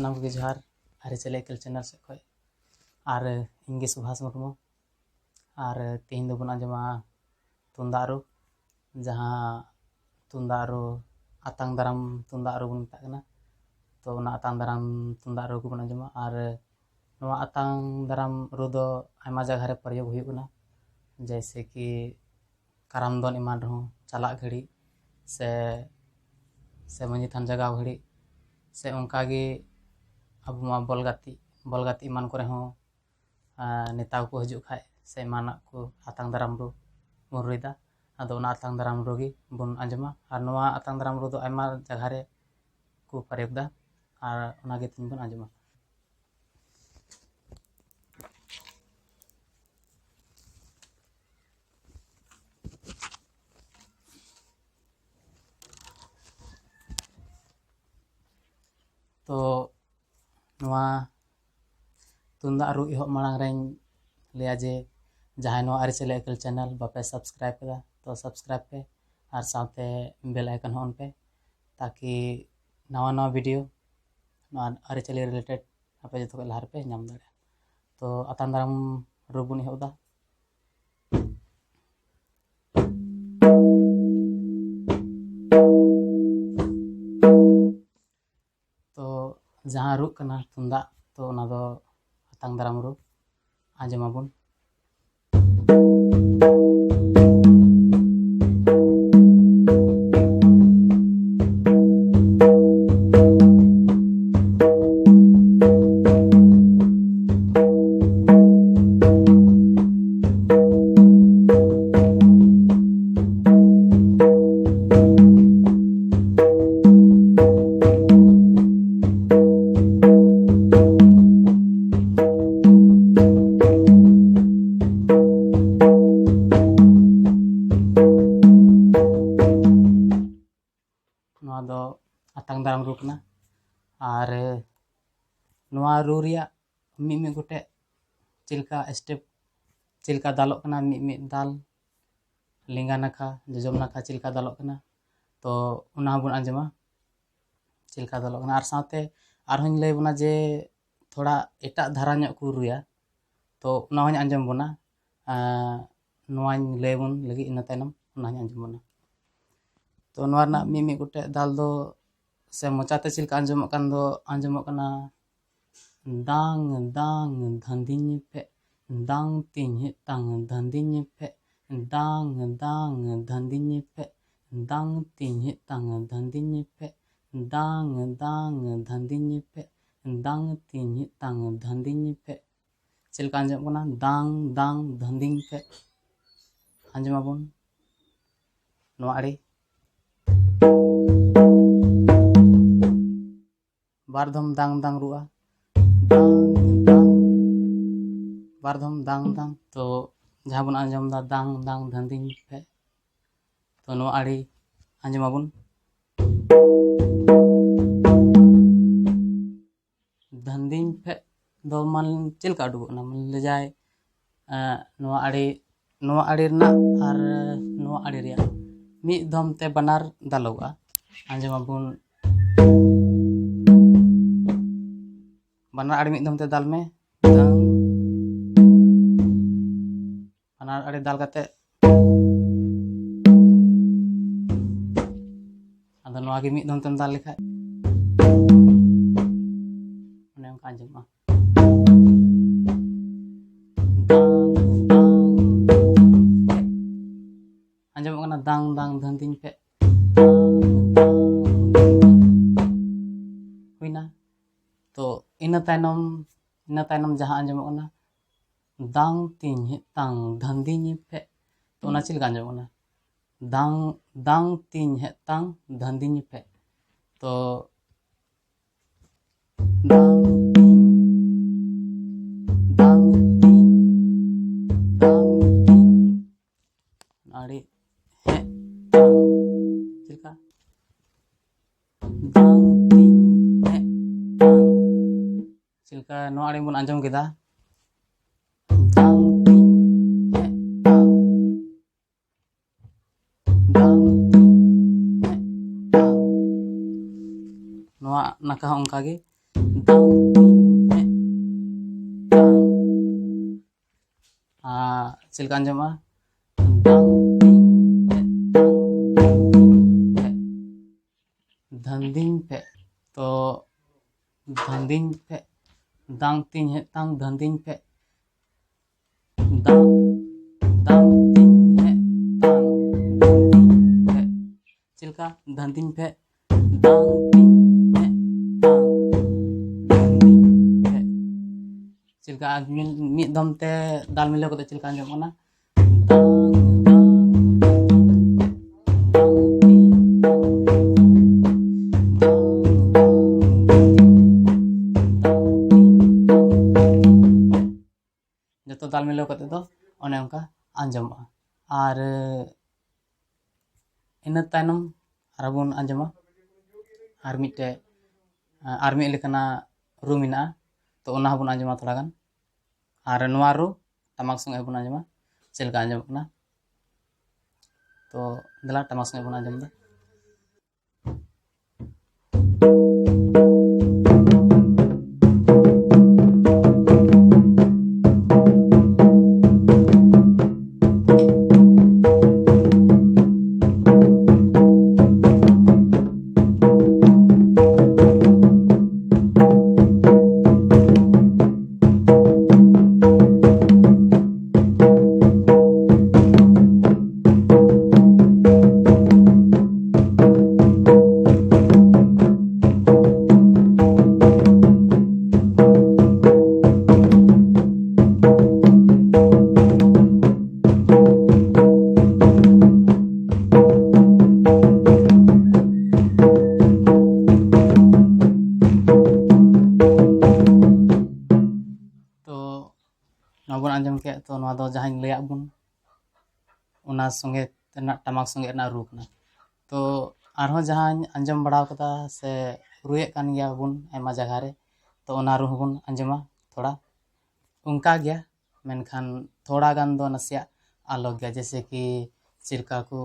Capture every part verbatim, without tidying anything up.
ᱥᱟᱱᱟᱢ ᱠᱚᱜᱮ ᱡᱚᱦᱟᱨ, ᱟᱹᱨᱤᱪᱟᱹᱞᱤ ᱮᱠᱮᱞ ᱪᱮᱱᱮᱞ ᱥᱮᱫ ᱠᱷᱚᱱ᱾ ᱟᱨ ᱤᱧ ᱜᱮ ᱥᱩᱵᱷᱟᱥ ᱢᱩᱨᱢᱩ᱾ ᱟᱨ ᱛᱮᱦᱮᱧ ᱫᱚᱵᱚᱱ ᱟᱸᱡᱚᱢᱟ ᱛᱩᱢᱫᱟᱜ ᱨᱩ, ᱡᱟᱦᱟᱸ ᱛᱩᱢᱫᱟᱜ ᱨᱩ ᱟᱛᱟᱝ ᱫᱟᱨᱟᱢ ᱛᱩᱢᱫᱟᱜ ᱨᱩ ᱵᱚᱱ ᱢᱮᱛᱟᱜ ᱠᱟᱱᱟ᱾ ᱛᱚ, ᱚᱱᱟ ᱟᱛᱟᱝ ᱫᱟᱨᱟᱢ ᱛᱩᱢᱫᱟᱜ ᱨᱩ ᱜᱮᱵᱚᱱ ᱟᱸᱡᱚᱢᱟ᱾ ᱟᱨ ᱱᱚᱣᱟ ᱟᱛᱟᱝ ᱫᱟᱨᱟᱢ ᱨᱩ ᱫᱚ ᱟᱭᱢᱟ ᱡᱟᱭᱜᱟ ᱨᱮ ᱯᱨᱚᱭᱳᱜᱽ ᱦᱩᱭᱩᱜ ᱠᱟᱱᱟ, ᱡᱮᱭᱥᱮ ᱠᱤ ᱠᱟᱨᱟᱢ ᱫᱚᱱ ᱮᱢᱟᱱ ᱨᱮᱦᱚᱸ ᱪᱟᱞᱟᱜ ᱜᱷᱟᱹᱲᱤᱡ ᱥᱮ, ᱥᱮ ᱢᱟᱹᱡᱷᱤ ᱛᱷᱟᱱ ᱡᱟᱜᱟᱣ ᱜᱷᱟᱹᱲᱤᱡ ᱥᱮ ᱚᱱᱠᱟᱜᱮ ᱟᱵᱚ ᱢᱟ ᱵᱚᱞ ᱜᱟᱛᱮᱜ, ᱵᱚᱞ ᱜᱟᱛᱮᱜ ᱮᱢᱟᱱ ᱠᱚᱨᱮ ᱦᱚᱸ, ᱟᱨ ᱱᱮᱛᱟ ᱠᱚᱠᱚ ᱦᱤᱡᱩᱜ ᱠᱷᱟᱡ ᱥᱮ ᱮᱢᱟᱱᱟᱜ ᱠᱚ ᱟᱛᱟᱝ ᱫᱟᱨᱟᱢ ᱨᱩ ᱵᱚᱱ ᱨᱩᱭᱫᱟ᱾ ᱟᱫᱚ ᱚᱱᱟ ᱟᱛᱟᱝ ᱫᱟᱨᱟᱢ ᱨᱩ ᱜᱮ ᱵᱚᱱ ᱟᱸᱡᱚᱢᱟ᱾ ᱟᱨ ᱱᱚᱣᱟ ᱟᱛᱟᱝ ᱫᱟᱨᱟᱢ ᱨᱩ ᱫᱚ ᱟᱭᱢᱟ ᱡᱟᱭᱜᱟ ᱨᱮ ᱠᱚ ᱯᱨᱚᱭᱳᱜᱽ ᱫᱟ, ᱟᱨ ᱚᱱᱟ ᱜᱮ ᱛᱮᱦᱮᱧ ᱵᱚᱱ ᱟᱸᱡᱚᱢᱟ᱾ ᱛᱚ, ᱱᱚᱣᱟ ᱛᱩᱢᱫᱟᱜ ᱨᱩ ᱮᱦᱚᱵ ᱢᱟᱲᱟᱝ ᱨᱮᱧ ᱞᱟᱹᱭᱟ ᱡᱮ, ᱡᱟᱦᱟᱸᱭ ᱱᱚᱣᱟ ᱟᱹᱨᱤᱪᱟᱹᱞᱤ ᱮᱠᱮᱞ ᱪᱮᱱᱮᱞ ᱵᱟᱯᱮ ᱥᱟᱵᱥᱠᱨᱟᱭᱤᱵ ᱠᱟᱫᱟ, ᱛᱚ ᱥᱟᱵᱥᱠᱨᱟᱭᱤᱵ ᱯᱮ ᱟᱨ ᱥᱟᱶᱛᱮ ᱵᱮᱞ ᱟᱭᱠᱚᱱ ᱦᱚᱸ ᱚᱱ ᱯᱮ, ᱛᱟᱠᱤ ᱱᱟᱣᱟ ᱱᱟᱣᱟ ᱵᱷᱤᱰᱤᱭᱳ ᱱᱚᱣᱟ ᱟᱹᱨᱤᱪᱟᱹᱞᱤ ᱨᱤᱞᱮᱴᱮᱰ ᱟᱯᱮ ᱡᱚᱛᱚ ᱠᱷᱚᱱ ᱞᱟᱦᱟ ᱨᱮᱯᱮ ᱧᱟᱢ ᱫᱟᱲᱮᱭᱟᱜᱼᱟ᱾ ᱛᱚ, ᱟᱛᱟᱝ ᱫᱟᱨᱟᱢ ᱨᱩ ᱵᱚᱱ ᱮᱦᱚᱵ ᱮᱫᱟ᱾ ᱛᱚ, ᱡᱟᱦᱟᱸ ᱨᱩᱜ ᱠᱟᱱᱟ ᱛᱩᱢᱫᱟᱜ, ᱛᱚ, ᱚᱱᱟ ᱫᱚ ᱟᱛᱟᱝ ᱫᱟᱨᱟᱢ ᱨᱩ ᱟᱸᱡᱚᱢᱟᱵᱚᱱ᱾ ᱱᱚᱣᱟ ᱫᱚ ᱟᱛᱟᱝ ᱫᱟᱨᱟᱢ ᱨᱩ ᱠᱟᱱᱟ᱾ ᱟᱨ ᱱᱚᱣᱟ ᱨᱩ ᱨᱮᱭᱟᱜ ᱢᱤᱫ ᱢᱤᱫ ᱜᱚᱴᱮᱡ ᱪᱮᱫ ᱞᱮᱠᱟ ᱥᱴᱮᱯ, ᱪᱮᱫ ᱞᱮᱠᱟ ᱫᱟᱞᱚᱜ ᱠᱟᱱᱟ, ᱢᱤᱫ ᱢᱤᱫ ᱫᱟᱞ, ᱞᱮᱸᱜᱟ ᱱᱟᱠᱷᱟ, ᱡᱚᱡᱚᱢ ᱱᱟᱠᱷᱟ ᱪᱮᱫ ᱞᱮᱠᱟ ᱫᱟᱞᱚᱜ ᱠᱟᱱᱟ, ᱛᱚ, ᱚᱱᱟ ᱦᱚᱸᱵᱚᱱ ᱟᱸᱡᱚᱢᱟ ᱪᱮᱫ ᱞᱮᱠᱟ ᱫᱟᱞᱚᱜ ᱠᱟᱱᱟ᱾ ᱟᱨ ᱥᱟᱶᱛᱮ ᱟᱨᱦᱚᱸᱧ ᱞᱟᱹᱭ ᱵᱚᱱᱟ ᱡᱮ ᱛᱷᱚᱲᱟ ᱮᱴᱟᱜ ᱫᱷᱟᱨᱟ ᱧᱚᱜ ᱠᱚ ᱨᱩᱭᱟ, ᱛᱚ ᱚᱱᱟ ᱦᱚᱸᱧ ᱟᱸᱡᱚᱢ ᱵᱚᱱᱟ᱾ ᱟᱨ ᱱᱚᱣᱟᱧ ᱞᱟᱹᱭ ᱵᱚᱱ ᱞᱟᱹᱜᱤᱫ, ᱤᱱᱟᱹ ᱛᱟᱭᱱᱚᱢ ᱚᱱᱟ ᱦᱚᱸᱧ ᱟᱸᱡᱚᱢ ᱵᱚᱱᱟ᱾ ᱛᱚ ᱱᱚᱣᱟ ᱨᱮᱱᱟᱜ ᱢᱤᱫ ᱢᱤᱫ ᱜᱚᱴᱮᱡ ᱫᱟᱞ ᱫᱚ ᱥᱮ ᱢᱚᱪᱟᱛᱮ ᱪᱮᱫ ᱞᱮᱠᱟ ᱟᱸᱡᱚᱢᱚᱜ ᱠᱟᱱ ᱫᱚ, ᱟᱸᱡᱚᱢᱚᱜ ᱠᱟᱱᱟ, ᱫᱟᱝ ᱫᱟᱝ ᱫᱷᱟᱹᱱᱫᱤᱧ ᱯᱷᱮᱜ, ᱫᱟᱝ ᱛᱤᱧ ᱦᱮᱡ ᱛᱟᱝ ᱫᱷᱟᱹᱱᱫᱤᱧ ᱯᱷᱮᱜ, ᱫᱟᱝ ᱫᱟᱝ ᱫᱷᱟᱹᱱᱫᱤᱧ ᱯᱷᱮᱜ, ᱫᱟᱝ ᱛᱤᱧ ᱦᱮᱡ ᱛᱟᱝ ᱫᱷᱟᱹᱱᱫᱤᱧ ᱯᱷᱮᱜ, ᱫᱟᱝ ᱫᱟᱝ ᱫᱷᱟᱹᱱᱫᱤᱧ ᱯᱷᱮᱜ, ᱫᱟᱝ ᱛᱤᱧ ᱦᱮᱡ ᱛᱟᱝ ᱫᱷᱟᱹᱱᱫᱤᱧ ᱯᱷᱮᱜ᱾ ᱪᱮᱫ ᱞᱮᱠᱟ ᱟᱸᱡᱚᱢᱚᱜ ᱠᱟᱱᱟ? ᱫᱟᱝ ᱫᱟᱝ ᱫᱷᱟᱹᱱᱫᱤᱧ ᱯᱷᱮᱜ᱾ ᱟᱸᱡᱚᱢᱟᱵᱚᱱ ᱱᱚᱣᱟ ᱟᱲᱮ᱾ ᱵᱟᱨ ᱫᱷᱚᱢ ᱫᱟᱝ ᱫᱟᱝ ᱨᱩᱜᱼᱟ᱾ ᱫᱟᱝ ᱫᱟᱝ᱾ ᱵᱟᱨ ᱫᱷᱚᱢ ᱫᱟᱝ ᱫᱟᱝ᱾ ᱛᱚ ᱡᱟᱦᱟᱸ ᱵᱚᱱ ᱟᱸᱡᱚᱢ ᱮᱫᱟ ᱫᱟᱝ ᱫᱟᱝ ᱫᱷᱟᱹᱱᱫᱤᱧ ᱯᱷᱮᱜ, ᱛᱚ ᱱᱚᱣᱟ ᱟᱲᱮ ᱟᱸᱡᱚᱢᱟᱵᱚᱱ᱾ ᱫᱷᱟᱹᱱᱫᱤᱧ ᱯᱷᱮᱜ ᱫᱚ ᱢᱟᱱ ᱪᱮᱫ ᱞᱮᱠᱟ ᱩᱰᱩᱠᱚᱜ ᱠᱟᱱᱟ? ᱢᱟᱱ ᱞᱮ ᱡᱟᱭ, ᱮᱸ, ᱱᱚᱣᱟ ᱟᱲᱮ, ᱱᱚᱣᱟ ᱟᱲᱮ ᱨᱮᱱᱟᱜ ᱟᱨ ᱱᱚᱣᱟ ᱟᱲᱮ ᱨᱮᱭᱟᱜ ᱢᱤᱫ ᱫᱷᱚᱢ ᱛᱮ ᱵᱟᱱᱟᱨ ᱫᱟᱞᱚᱜᱚᱜᱼᱟ᱾ ᱟᱸᱡᱚᱢᱟᱵᱚᱱ, ᱵᱟᱱᱟᱨ ᱟᱲᱮ ᱢᱤᱫ ᱫᱷᱚᱢ ᱛᱮ ᱫᱟᱞ ᱢᱮ᱾ ᱫᱟᱝ᱾ ᱵᱟᱱᱟᱨ ᱟᱲᱮ ᱫᱟᱞ ᱠᱟᱛᱮ, ᱟᱫᱚ ᱱᱚᱣᱟ ᱜᱮ ᱢᱤᱫ ᱫᱷᱚᱢ ᱛᱮᱢ ᱫᱟᱞ ᱞᱮᱠᱷᱟᱡ ᱚᱱᱮ ᱚᱱᱠᱟ ᱟᱸᱡᱚᱢᱚᱜᱼᱟ᱾ ᱫᱟᱝ, ᱫᱟᱝ, ᱫᱷᱟᱹᱱᱫᱤᱧ ᱯᱷᱮᱜ᱾ ᱟᱸᱡᱚᱢᱚᱜ ᱠᱟᱱᱟ ᱫᱟᱝ, ᱫᱟᱝ, ᱫᱷᱟᱹᱱᱫᱤᱧ ᱯᱷᱮᱜ᱾ ᱫᱟᱝ, ᱫᱟᱝ, ᱫᱷᱟᱹᱱᱫᱤᱧ ᱯᱷᱮᱜ᱾ ᱦᱩᱭᱱᱟ᱾ ᱛᱚ ᱤᱱᱟᱹ ᱛᱟᱭᱱᱚᱢ, ᱤᱱᱟᱹ ᱛᱟᱭᱱᱚᱢ ᱡᱟᱦᱟᱸ ᱟᱸᱡᱚᱢᱚᱜ ᱠᱟᱱᱟ, ᱫᱟᱝ ᱛᱤᱧ ᱦᱮᱡ ᱛᱟᱝ ᱫᱷᱟᱹᱱᱫᱤᱧ ᱯᱷᱮᱜ᱾ ᱛᱚ ᱚᱱᱟ ᱪᱮᱫ ᱞᱮᱠᱟ ᱟᱸᱡᱚᱢᱚᱜ ᱠᱟᱱᱟ? ᱫᱟᱝ, ᱫᱟᱝ ᱛᱤᱧ ᱦᱮᱡ ᱛᱟᱝ ᱫᱷᱟᱹᱱᱫᱤᱧ ᱯᱷᱮᱜ᱾ ᱛᱚ ᱫᱟᱝ ᱛᱤᱧ, ᱫᱟᱝ ᱛᱤᱧ, ᱫᱟᱝ ᱛᱤᱧ᱾ ᱟᱹᱰᱤ ᱦᱮᱡ ᱛᱟᱝ᱾ ᱪᱮᱫ ᱞᱮᱠᱟ? ᱫᱟᱝ ᱛᱤᱧ ᱦᱮᱡ ᱛᱟᱝ᱾ ᱪᱮᱫ ᱞᱮᱠᱟ ᱱᱚᱣᱟ ᱟᱲᱮ ᱵᱚᱱ ᱟᱸᱡᱚᱢ ᱠᱮᱫᱟ? ᱫᱟᱝ ᱛᱤᱧ ᱦᱮᱡ ᱛᱟᱝ᱾ ᱫᱟᱝ ᱛᱤᱧ ᱦᱮᱡ ᱛᱟᱝ᱾ ᱱᱚᱣᱟ ᱱᱟᱠᱷᱟ ᱦᱚᱸ ᱚᱱᱠᱟ ᱜᱮ᱾ ᱛᱟᱝ ᱛᱤᱧ ᱦᱮᱡ ᱛᱟᱝ᱾ ᱟᱨ ᱪᱮᱫ ᱞᱮᱠᱟ ᱟᱸᱡᱚᱢᱚᱜᱼᱟ? ᱫᱟᱝ ᱛᱤᱧ ᱦᱮᱡ ᱛᱟᱝ, ᱫᱟᱝ ᱛᱤᱧ ᱦᱮᱡ᱾ ᱫᱷᱟᱱᱫᱤᱧ ᱯᱷᱮᱡ᱾ ᱛᱚ ᱫᱷᱟᱱᱫᱤᱧ ᱯᱷᱮᱡ, ᱫᱟᱝ ᱛᱤᱧ ᱦᱮᱡ ᱛᱟᱝ ᱫᱷᱟᱱᱫᱤᱧ ᱯᱷᱮᱡ᱾ ᱫᱟᱝ, ᱫᱟᱝ ᱛᱤᱧ ᱦᱮᱡ ᱛᱟᱝ ᱫᱷᱟᱱᱫᱤᱧ ᱯᱷᱮᱡ᱾ ᱪᱮᱫ ᱞᱮᱠᱟ? ᱫᱷᱟᱱᱫᱤᱧ ᱯᱷᱮᱡ, ᱫᱟᱝ ᱛᱤᱧ ᱦᱮᱡ ᱛᱟᱝ ᱫᱷᱟᱱᱫᱤᱧ ᱯᱷᱮᱡ᱾ ᱪᱮᱫ ᱞᱮᱠᱟ? ᱟᱨ ᱢᱤᱫ, ᱢᱤᱫ ᱫᱚᱢ ᱛᱮ ᱫᱟᱞ ᱢᱤᱞᱟᱹᱣ ᱠᱟᱛᱮ ᱪᱮᱫ ᱞᱮᱠᱟ ᱟᱸᱡᱚᱢᱚᱜ ᱠᱟᱱᱟ? ᱫᱟᱝ, ᱫᱟᱝ, ᱫᱟᱝ, ᱫᱟᱝ, ᱛᱤᱧ, ᱫᱟᱝ, ᱫᱟᱝ, ᱫᱟᱝ, ᱛᱤᱧ, ᱫᱟᱝ, ᱛᱤᱧ, ᱫᱟᱝ, ᱛᱤᱧ, ᱫᱟᱝ᱾ ᱡᱚᱛᱚ ᱫᱟᱞ ᱢᱤᱞᱟᱹᱣ ᱠᱟᱛᱮ ᱫᱚ ᱚᱱᱮ ᱚᱱᱠᱟ ᱟᱸᱡᱚᱢᱚᱜᱼᱟ᱾ ᱟᱨ ᱤᱱᱟᱹ ᱛᱟᱭᱱᱚᱢ ᱟᱨᱦᱚᱸ ᱵᱚᱱ ᱟᱸᱡᱚᱢᱟ ᱟᱨ ᱢᱤᱫᱴᱮᱡ, ᱟᱨ ᱢᱤᱫ ᱞᱮᱠᱟᱱᱟᱜ ᱨᱩ ᱢᱮᱱᱟᱜᱼᱟ, ᱛᱚ ᱚᱱᱟ ᱦᱚᱸᱵᱚᱱ ᱟᱸᱡᱚᱢᱟ ᱛᱷᱚᱲᱟ ᱜᱟᱱ᱾ ᱟᱨ ᱱᱚᱣᱟ ᱨᱩ ᱴᱟᱢᱟᱠ ᱥᱚᱸᱜᱮ ᱵᱚᱱ ᱟᱸᱡᱚᱢᱟ ᱪᱮᱫ ᱞᱮᱠᱟ ᱟᱸᱡᱚᱢᱚᱜ ᱠᱟᱱᱟ᱾ ᱛᱚ ᱫᱮᱞᱟ ᱴᱟᱢᱟᱠ ᱥᱚᱸᱜᱮ ᱵᱚᱱ ᱟᱸᱡᱚᱢ ᱮᱫᱟ᱾ ᱛᱚ ᱱᱚᱣᱟ ᱵᱚᱱ ᱟᱸᱡᱚᱢ ᱠᱮᱫ, ᱛᱚ ᱱᱚᱣᱟ ᱫᱚ ᱡᱟᱦᱟᱸᱧ ᱞᱟᱹᱭᱟᱫ ᱵᱚᱱ, ᱚᱱᱟ ᱥᱚᱸᱜᱮ ᱨᱮᱱᱟᱜ, ᱴᱟᱢᱟᱠ ᱥᱚᱸᱜᱮ ᱨᱮᱱᱟᱜ ᱨᱩ ᱠᱟᱱᱟ᱾ ᱛᱚ ᱟᱨᱦᱚᱸ ᱡᱟᱦᱟᱸᱧ ᱟᱸᱡᱚᱢ ᱵᱟᱲᱟ ᱠᱟᱫᱟ ᱥᱮ ᱨᱩᱭᱮᱫ ᱠᱟᱱ ᱜᱮᱭᱟ ᱵᱚᱱ ᱟᱭᱢᱟ ᱡᱟᱭᱜᱟ ᱨᱮ, ᱛᱚ ᱚᱱᱟ ᱨᱩ ᱦᱚᱸᱵᱚᱱ ᱟᱸᱡᱚᱢᱟ ᱛᱷᱚᱲᱟ᱾ ᱚᱱᱠᱟ ᱜᱮᱭᱟ, ᱢᱮᱱᱠᱷᱟᱱ ᱛᱷᱚᱲᱟ ᱜᱟᱱ ᱫᱚ ᱱᱟᱥᱮᱭᱟᱜ ᱟᱞᱟᱜᱽ ᱜᱮᱭᱟ᱾ ᱡᱮᱭᱥᱮ ᱠᱤ ᱪᱮᱫ ᱞᱮᱠᱟ ᱠᱚ,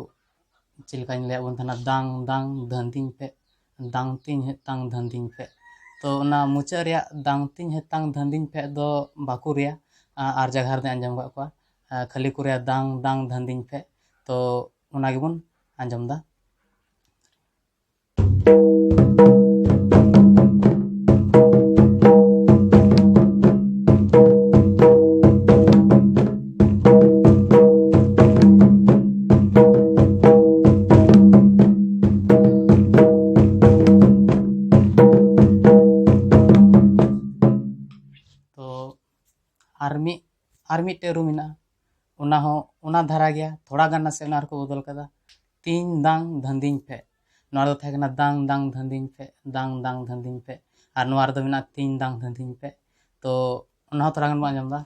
ᱪᱮᱫ ᱞᱮᱠᱟᱧ ᱞᱟᱹᱭᱟᱫ ᱵᱚᱱ ᱛᱟᱦᱮᱱᱟ, ᱫᱟᱝ, ᱫᱟᱝ, ᱫᱷᱟᱹᱱᱫᱤᱧ ᱯᱷᱮᱡ, ᱫᱟᱝ ᱛᱤᱧ ᱦᱮᱡ ᱛᱟᱝ ᱫᱷᱟᱹᱱᱫᱤᱧ ᱯᱷᱮᱡ᱾ ᱛᱚ ᱚᱱᱟ ᱢᱩᱪᱟᱹᱫ ᱨᱮᱭᱟᱜ ᱫᱟᱝ ᱛᱤᱧ ᱦᱮᱛᱟᱝ ᱫᱷᱟᱹᱱᱫᱤᱧ ᱯᱷᱮᱫ ᱫᱚ ᱵᱟᱠᱚ ᱨᱩᱭᱟ᱾ ᱟᱨ ᱡᱟᱭᱜᱟ ᱨᱮᱫᱚᱧ ᱟᱸᱡᱚᱢ ᱟᱠᱟᱫ ᱠᱚᱣᱟ, ᱠᱷᱟᱹᱞᱤ ᱠᱚ ᱨᱩᱭᱟ ᱫᱟᱝ ᱫᱟᱝ ᱫᱷᱟᱹᱱᱫᱤᱧ ᱯᱷᱮᱫ᱾ ᱛᱚ ᱚᱱᱟ ᱜᱮᱵᱚᱱ ᱟᱸᱡᱚᱢ ᱮᱫᱟ᱾ ᱛᱚ ᱟᱨ ᱢᱤᱫ ᱟᱨ ᱢᱤᱫᱴᱮᱡ ᱨᱩ ᱢᱮᱱᱟᱜᱼᱟ, ᱚᱱᱟ ᱦᱚᱸ ᱚᱱᱟ ᱫᱷᱟᱨᱟ ᱜᱮᱭᱟ, ᱛᱷᱚᱲᱟ ᱜᱟᱱ ᱱᱟᱥᱮ ᱚᱱᱟ ᱨᱮᱠᱚ ᱵᱚᱫᱚᱞ ᱠᱟᱫᱟ᱾ ᱛᱤᱧ ᱫᱟᱝ ᱫᱷᱟᱹᱱᱫᱤᱧ ᱯᱷᱮᱫ᱾ ᱱᱚᱣᱟ ᱨᱮᱫᱚ ᱛᱟᱦᱮᱸ ᱠᱟᱱᱟ ᱫᱟᱝ ᱫᱟᱝ ᱫᱷᱟᱹᱱᱫᱤᱧ ᱯᱷᱮᱫ, ᱫᱟᱝ ᱫᱟᱝ ᱫᱷᱟᱹᱱᱫᱤᱧ ᱯᱷᱮᱫ᱾ ᱟᱨ ᱱᱚᱣᱟ ᱨᱮᱫᱚ ᱢᱮᱱᱟᱜᱼᱟ ᱛᱤᱧ ᱫᱟᱝ ᱫᱷᱟᱹᱱᱫᱤᱧ ᱯᱷᱮᱫ᱾ ᱛᱚ ᱚᱱᱟ ᱦᱚᱸ ᱛᱷᱚᱲᱟ ᱜᱟᱱ ᱵᱚᱱ ᱟᱸᱡᱚᱢ ᱮᱫᱟ᱾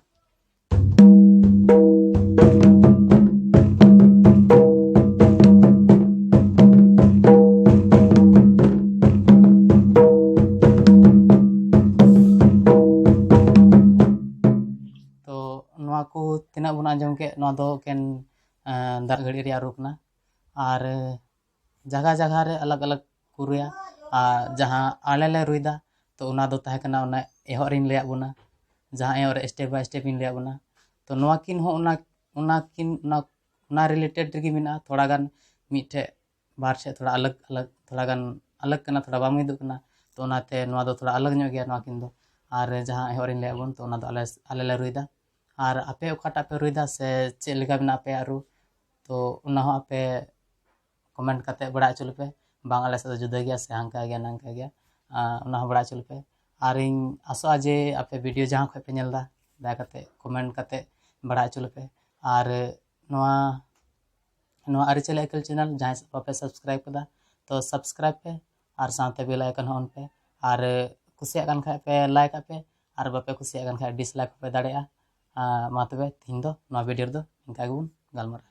ᱛᱚ ᱱᱚᱣᱟ ᱠᱚ ᱛᱤᱱᱟᱹᱜ ᱵᱚᱱ ᱟᱸᱡᱚᱢ ᱠᱮᱫ, ᱱᱚᱣᱟ ᱫᱚ ᱮᱠᱮᱱ, ᱮᱸ, ᱫᱟᱜ ᱜᱷᱟᱹᱲᱤᱡ ᱨᱮᱭᱟᱜ ᱨᱩ ᱠᱟᱱᱟ᱾ ᱟᱨ ᱡᱟᱭᱜᱟ ᱡᱟᱭᱜᱟ ᱨᱮ ᱟᱞᱟᱜᱽ ᱟᱞᱟᱜᱽ ᱠᱚ ᱨᱩᱭᱟ᱾ ᱟᱨ ᱡᱟᱦᱟᱸ ᱟᱞᱮ ᱞᱮ ᱨᱩᱭᱫᱟ, ᱛᱚ ᱚᱱᱟ ᱫᱚ ᱛᱟᱦᱮᱸ ᱠᱟᱱᱟ ᱚᱱᱟ ᱮᱦᱚᱵ ᱨᱤᱧ ᱞᱟᱹᱭᱟᱫ ᱵᱚᱱᱟ, ᱡᱟᱦᱟᱸ ᱮᱦᱚᱵ ᱨᱮ step by step ᱤᱧ ᱞᱟᱹᱭᱟᱫ ᱵᱚᱱᱟ᱾ ᱛᱚ ᱱᱚᱣᱟ ᱠᱤᱱ ᱦᱚᱸ ᱚᱱᱟ ᱚᱱᱟ ᱠᱤᱱ ᱚᱱᱟ ᱚᱱᱟ related ᱨᱮᱜᱮ ᱢᱮᱱᱟᱜᱼᱟ, ᱛᱷᱚᱲᱟ ᱜᱟᱱ ᱢᱤᱫᱴᱷᱮᱡ ᱵᱟᱨ ᱥᱮᱫ ᱛᱷᱚᱲᱟ ᱟᱞᱟᱜᱽ ᱟᱞᱟᱜᱽ, ᱛᱷᱚᱲᱟ ᱜᱟᱱ ᱟᱞᱟᱜᱽ ᱠᱟᱱᱟ, ᱛᱷᱚᱲᱟ ᱵᱟᱝ ᱢᱤᱫᱚᱜ ᱠᱟᱱᱟ᱾ ᱛᱚ ᱚᱱᱟᱛᱮ ᱱᱚᱣᱟ ᱫᱚ ᱛᱷᱚᱲᱟ ᱟᱞᱟᱜᱽ ᱧᱚᱜ ᱜᱮᱭᱟ ᱱᱚᱣᱟ ᱠᱤᱱ ᱫᱚ᱾ ᱟᱨ ᱡᱟᱦᱟᱸ ᱮᱦᱚᱵ ᱨᱤᱧ ᱞᱟᱹᱭᱟᱫ ᱵᱚᱱ, ᱛᱚ ᱚᱱᱟ ᱫᱚ ᱟᱞᱮ ᱟᱞᱮ ᱞᱮ ᱨᱩᱭᱫᱟ᱾ ᱟᱨ ᱟᱯᱮ ᱚᱠᱟᱴᱟᱜ ᱯᱮ ᱨᱩᱭᱫᱟ ᱥᱮ ᱪᱮᱫ ᱞᱮᱠᱟ ᱢᱮᱱᱟᱜ ᱟᱯᱮᱭᱟᱜ ᱨᱩ, ᱛᱚ ᱚᱱᱟ ᱦᱚᱸ ᱟᱯᱮ comment ᱠᱟᱛᱮ ᱵᱟᱲᱟᱭ ᱦᱚᱪᱚ ᱞᱮᱯᱮ, ᱵᱟᱝ ᱟᱞᱮ ᱥᱮᱫ ᱫᱚ ᱡᱩᱫᱟᱹ ᱜᱮᱭᱟ ᱥᱮ ᱦᱟᱱᱠᱟ ᱜᱮᱭᱟ ᱱᱟᱝᱠᱟ ᱜᱮᱭᱟ, ᱟᱨ ᱚᱱᱟ ᱦᱚᱸ ᱵᱟᱲᱟᱭ ᱦᱚᱪᱚ ᱞᱮᱯᱮ᱾ ᱟᱨᱤᱧ ᱟᱥᱚᱜᱼᱟ ᱡᱮ ᱟᱯᱮ video ᱡᱟᱦᱟᱸ ᱠᱷᱚᱡ ᱯᱮ ᱧᱮᱞ ᱮᱫᱟ, ᱫᱟᱭᱟ ᱠᱟᱛᱮ comment ᱠᱟᱛᱮ ᱵᱟᱲᱟᱭ ᱦᱚᱪᱚ ᱞᱮᱯᱮ᱾ ᱟᱨ ᱱᱚᱣᱟ ᱱᱚᱣᱟ ᱟᱹᱨᱤᱪᱟᱹᱞᱤ ᱟᱹᱠᱤᱞ channel ᱡᱟᱦᱟᱸᱭ ᱵᱟᱯᱮ subscribe ᱠᱟᱫᱟ, ᱛᱚ subscribe ᱯᱮ ᱟᱨ ᱥᱟᱶᱛᱮ bell icon ᱦᱚᱸ on ᱯᱮ᱾ ᱟᱨ ᱠᱩᱥᱤᱭᱟᱜ ᱠᱟᱱ ᱠᱷᱟᱡ ᱯᱮ like ᱟᱜ ᱯᱮ, ᱟᱨ ᱵᱟᱯᱮ ᱠᱩᱥᱤᱭᱟᱜ ᱠᱟᱱ ᱠᱷᱟᱡ dislike ᱦᱚᱸᱯᱮ ᱫᱟᱲᱮᱭᱟᱜᱼᱟ᱾ ᱟᱨ ᱢᱟ ᱛᱚᱵᱮ ᱛᱤᱦᱤᱧ ᱫᱚ ᱱᱚᱣᱟ video ᱨᱮᱫᱚ ᱤᱱᱠᱟ ᱜᱮᱵᱚᱱ ᱜᱟᱞᱢᱟᱨᱟᱜᱼᱟ᱾